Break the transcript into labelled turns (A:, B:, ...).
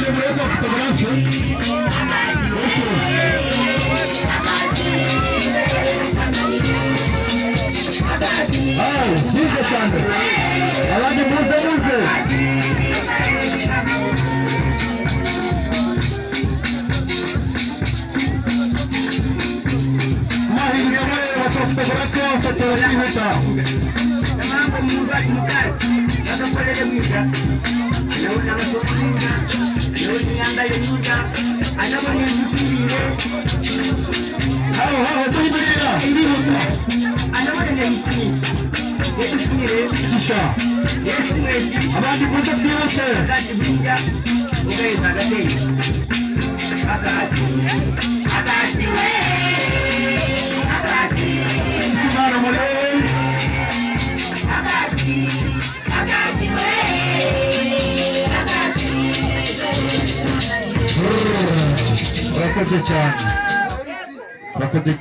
A: Tugiye muri photographe. Okay. Ah, byiza cyane. Abandi muze, muze. Mahirwe mureba photographe, fotora kwihuta.
B: Mambo mundu ali mukazi akakolele mwiza, anabona amasomo mwiza, anabona inganda yo mwiza, anabona inzukirire.
A: Aho aho tuyimirira.
B: Irihuta, anabona nebisimire yebisimire.
A: Gisha.
B: Yesu mwezi.
A: Abandi muze twihute.
B: Kati bwinja ugaheza agateye akasi akasi we akasi.
A: Tumara muri.
B: Akasi akasi we akasi.
A: Urakoze cyane, urakoze.